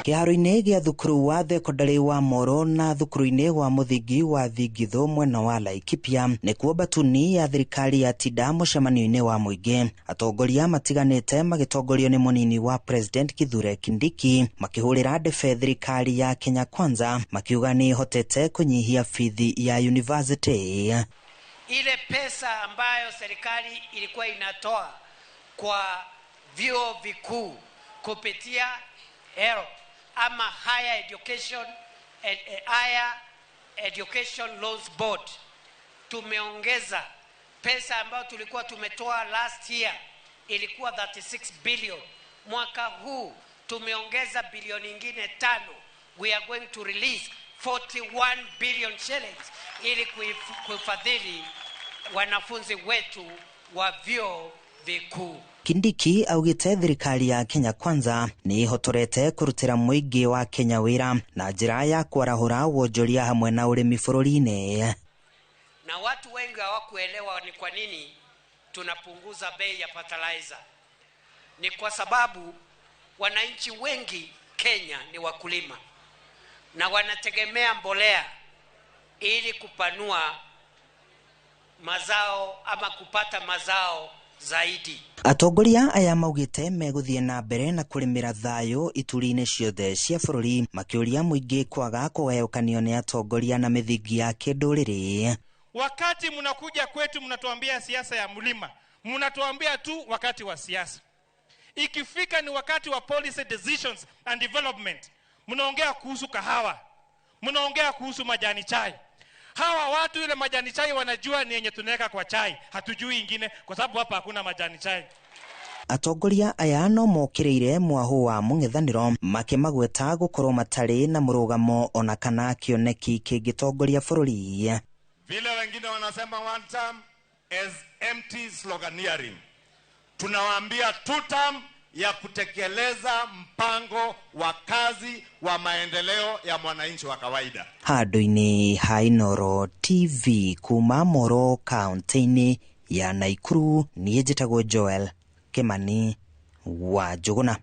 Kĩharo-inĩ gĩa thukuru wa thekondarĩ wa Moro na thukuru-inĩ wa mũthingi wa Thingithũ mwena wa Laikipia nĩkuo mbatuni ya thirikari ya tinda mũcemanio-inĩ wa mũingĩ. Atongoria matiganĩte magĩtongorio nĩ mũnini wa President Kithure Kindiki makĩhũrĩra ndebe thirikari ya Kenya Kwanza, makiuga nĩ ĩhotete kũnyihia bithi ya university. Ile pesa ambayo serikali ilikuwa inatoa kwa vyuo vikuu kupitia HELB ama Higher Education Loans Board, tumeongeza pesa ambayo tulikuwa tumetoa last year ilikuwa 36 billion. Mwaka huu tumeongeza bilioni ingine 5. We are going to release 41 billion shillings ili kufadhili wanafunzi wetu wa vyuo vikuu. Kindiki augite thirikari ya Kenya Kwanza nĩ ĩhotorete kũrutĩra mũingĩ wa Kenya wĩra na njĩra ya kwarahũra wonjoria hamwe na ũrĩmi bũrũri-inĩ. Na watu wengi hawakuelewa ni kwa nini tunapunguza bei ya fertilizer. Ni kwa sababu wananchi wengi Kenya ni wakulima na wanategemea mbolea ili kupanua mazao ama kupata mazao zaidi. Atongoria aya maugite megũthiĩ na mbere na kũrĩmĩra thayũ ituri-inĩ ciothe cia bũrũri, makĩũria mũingĩ kwaga kũgayũkanio nĩ atongoria na mĩthingi ya kĩndũrĩrĩ. Wakati mnakuja kwetu mnatuambia siasa ya mlima, mnatuambia tu wakati wa siasa. Ikifika ni wakati wa policy decisions and development, mnaongea kuhusu kahawa, mnaongea kuhusu majani chai. Hawa watu ile majani chai wanajua ni yenye tunaweka kwa chai, hatujui ingine kwa sababu hapa hakuna majani chai. Atongoria aya no mokĩrĩire mwahu wa mũng'ethanĩro makĩmagweta gũkorwo matarĩ na mũrũgamo ona kana kĩoneki kĩngĩtongoria bũrũri. Vile wengine wanasema one term as empty sloganeering, tunawaambia two term ya kutekeleza mpango wa kazi wa maendeleo ya mwananchi wa kawaida. Handũ-inĩ ha Inooro TV kuma Moro kaunti-inĩ ya Nakuru, niĩ njĩtagwo Joel Kimani wa Njũgũna.